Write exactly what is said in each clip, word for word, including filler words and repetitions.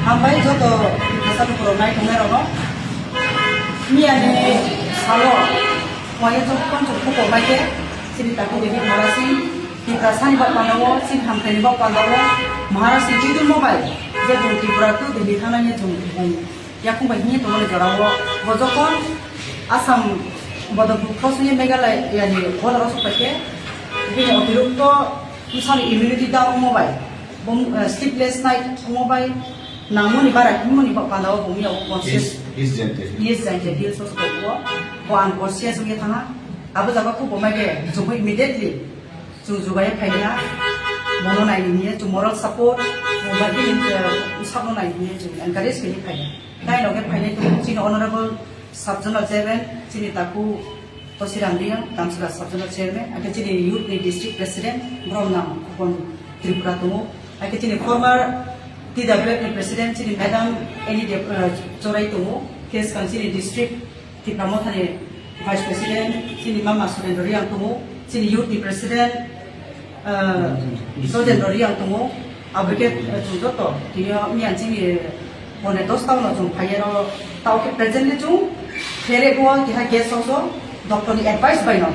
Hambai joto Tiprasa lukurok naitongnai rokno. Miyani salo waya jokkon chukhuko bai khe chini takhuk David Murasing Tiprasani bok pandao, chini hamkhaini bok pandao Maharaj ni twitung mo bai je bung Tripura tu Delhi thangnani chwng bung yakung bai himye tongmani jorao bo jokkon Assam Bodolpur cross wngwi Meghalaya ni border o sok pai khe bini otirokto bwsani immunity down wngmo bai, bum-, eh, sleepless night wngmo bai, nangmoni bara himoni ba-, panda o bumya o conscious. East, East Jaintia Hills. East Jaintia Hills o sok o bo unconscious wngya thangha. Abo jaga khubo mai khe chwngbo immediately chwng jugaiya phailiha. Bono naini hiya chwng moral support, bo bai bini, eh, sakno naini hiya chwng encourage khe phailiha. Tei loge phainai tongo chini honorable sub-zonal chairman, chini takhuk Tosiram Reang, Damsara sub-zonal chairman, ake chini youth ni district president, Bromnang Khupon Tripura tongo, ake chini former T W F ni president, chini madam Annie Deb-, uh, Chorai tongo, K S Kang chini district Tipra Mothani vice president, chini mama Surendra Reang tongo, chini youth ni president, Ah, Sojendra Reang tongo, abo khe, eh, chwng joto tini o miyang chini phone dos taono chwng phaiya no, tao khe presently chwng kherek o keha guest house o doctor ni advice bai no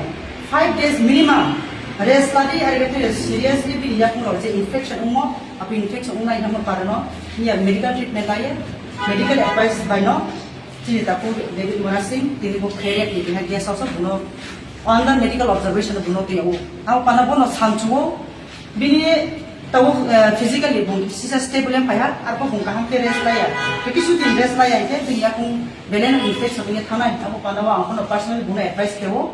five days minimum rest ladi, ari khe seriously bini yakung rok je infection wngmo, abo infection wngnai hamo parano miya medical treatment laiya, medical advice bai no. Chini takhuk David Murasing, tini bo kherek ni keha guest house o bono under medical observation o bono twi o. Abo pana bono sanchugo, bini tabuk, eh, physically bung sisa stable wng phaiha, arpho bung kaham khe rest laiya. Tei kisu din rest laiya hwnkhe bini yakung belai no infection wngya thanai. Abo pana o ang bono personally bono advice khe o.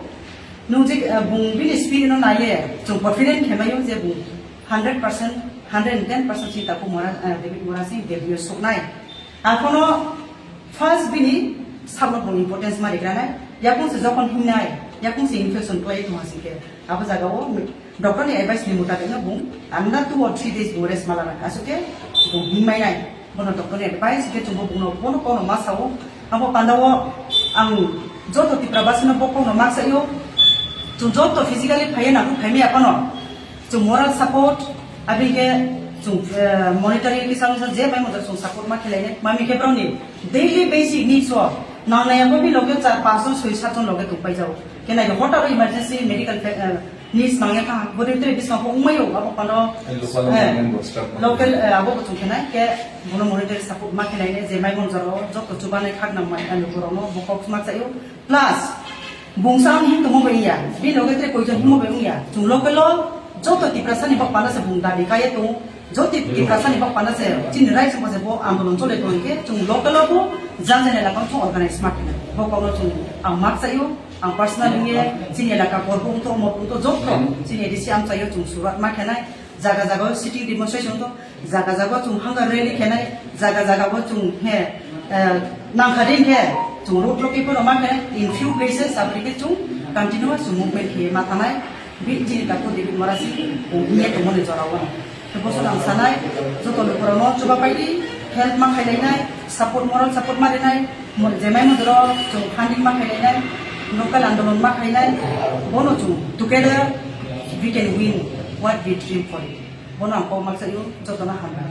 Nung je, eh, bung bini spirit no naiye, chwng confident khe maio je bung hundred percent, hundred and ten percent chini takhuk Mura-, eh, David Murasing Delhi o suknai. Aphono first bini sakno bung importance ma rikranai, yakung se jokhon hingnai, yakung se infection khlai tongma singkhe, abo jaga o doctor ni advice ni mutabik no bung another two or three days bung rest ma lana, aswk khe bung hingmai nai. Bono doctor ni advice khe chwngbo bungno bono kono ma sao. Abo panda o ang joto Tipra basi no bo kono ma saio, chwng joto physically phaiya na phai maya phano. Chwng moral support, abini khe chwng, eh, monetary kisa misa je mai mojak chwng support ma khe lainai. Mami khe borokni daily basic needs o nangnai abo bini loge char panch jon soi sat jon loge tong paijao. Khe nai hotar emergency medical fa-, eh, needs nangya kha, bo de tre bisma bo wngmai o, abo pano, eh, local, eh, government bo staff local, eh, abo bo chwng khe nai khe bono monetary support ma khe lainai je mai mojak o joto chubanai khak nang mai ani borokno bo kok ma chaio. Plus, bungsa ang him tongmo bai ya, bini loge tre koijon himmo bai ya. Chwng local o joto Tiprasa ni bok panda se bung dabi kaiye tongo. Joto Tiprasa ni bok panda se chini raisa se bo andolon chole tong khe chwng local o bo jang jani elaka chwng organize ma khe. Bo kono chwng ang mak sayo, ang personal ye chini elaka korbo ungto mo ungto joto chini A D C ang sayo chwng surat ma khe nai. Jaga jaga o sitting demonstration to, jaga jaga o chwng hunger rally khenai, jaga jaga o chwng he, eh, nangkha din khe chwng road block khe phano ma khe in few places aboni khe chwng continuous chwng movement khe ma thanai, bi chini takhuk David Murasing, eh, hinya tongmani jora o. Khe boso ang sanai, joto lukurokno chuba paidi, help ma khailai nai, support, moral support ma rinai, mo-, jemai mojoro chwng funding ma khailai nai, local andolon ma khailai, bono chwng together we can win what we dream for it. Bono ang kok ma sayo, jotono hambai.